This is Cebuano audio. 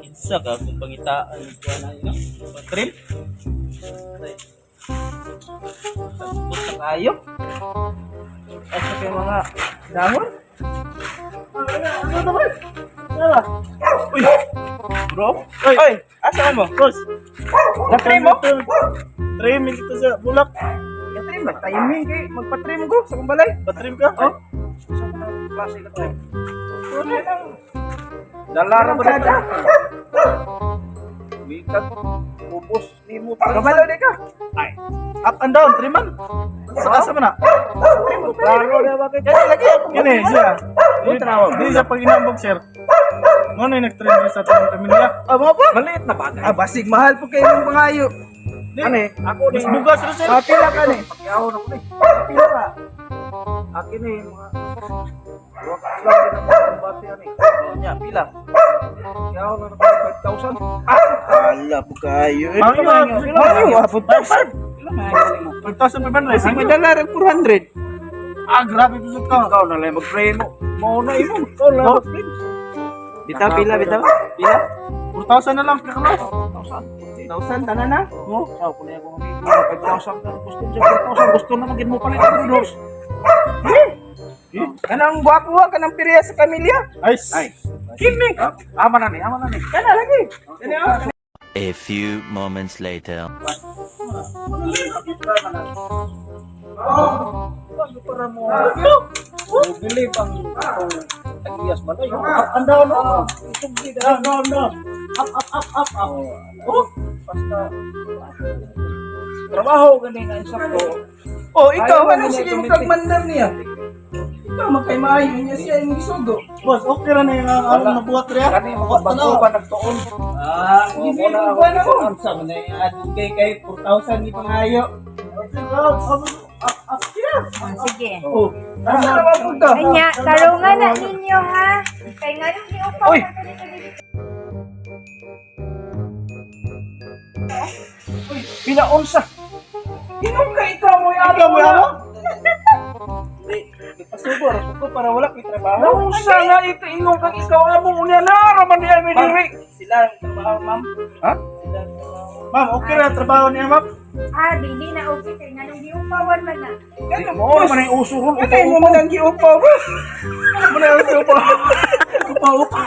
Kinsa ka kung pangitaan ko na yun, no? Patrim? Ay. Tagpot na kayo. Asa kay mga dahon? Ano naman? Ano ba? Uy! Bro? Oy. Oy! Asa mo? Boss, Na-trim mo? Trim dito sa bulak. Na-trim ba? Timing kay magpa-trim ko sa kong balay. Patrim ka? Oh. Sa mga klase ka to. Ano lang? Dalara ba na? Wikat, ubos, nimo. Kabalo di ka. Ay. Up and down, trim man. Sa asa man na? Trim ko Klaro na ba kayo? Kani lagi ako. Kini siya. Di tanawa. Di sa paginambog, sir. Mo na nag-trim diri sa atong pamilya. Ah, mga po? Maliit na bagay. Ah, basig mahal po kayo ng pangayo. Di. Ano eh? Ako ni. Mas bugas ra, sir. Ah, pila ka ni? Pagyaw na ko ni. Pila ka? Akin eh, mga... Duha ka lang din ang mga kumbate ani. Oh, nya, pila. Pagyaw na ako 5,000. Ah, ala po kayo. Eh, Mango, Mango, ah, 4,000. Pila man mo? 5,500. Basig madala rin 400. Ah, grabe busog ka. Ikaw na lang mag-pray mo. Mao na imo. Ikaw na lang mag-pray. Bitaw, pila, bitaw. Pila? 4,000 na lang pinakalast. 4,000. 1,000, tanan na. Oh, sao ko na akong amigo na 5,000 na gusto siya 4,000 gusto na magin mo palit ang dos. Kanang gwapo ha, kanang pireha sa kamilya. Ay, Ay. Kini. Ama na ni, ama na ni. Kana lagi. Kani oh. A few moments later. Bago para mo. Bili pang itong tagiyas man ay. Up and down, oh. Isugdi Down, down, down. Up up up up up. Oh, basta trabaho gani nga insakto. Oh, ikaw Ayaw ano na sige niya mo kag mandar niya. Ikaw magkay maayo niya siya imong gisugo. Boss, okay ra na yung among nabuhat riya. Kani mga bago pa nagtuon. Ah, Oh, hindi muna mo ako. kuan ako. Unsa man na adto kay kay 4,000 ni pangayo. Up, up, Ah, sige. Oh, asa na man pud ka? Kanya, tarungan na ninyo ha. Kay nga nung giupaw Oy! na dito dito. Pila unsa? Inong ka ikaw mo Ikaw mo ano? Di, ipasugo ra ko para wala koy trabaho. Unsa nga ito ingon kang ikaw amo unya na ra man di ay may Ma'am, diri. sila ang trabaho, ma'am. Ha? Sila ang trabaho. Ma'am, okay ra trabaho niya, ma'am. Ah, dili na okay kay nga nung giupawan man na. Kano Mao ra man ay uso ron. Kano mo man ang giupaw, boss? Mo na yung upo. Upo, upo.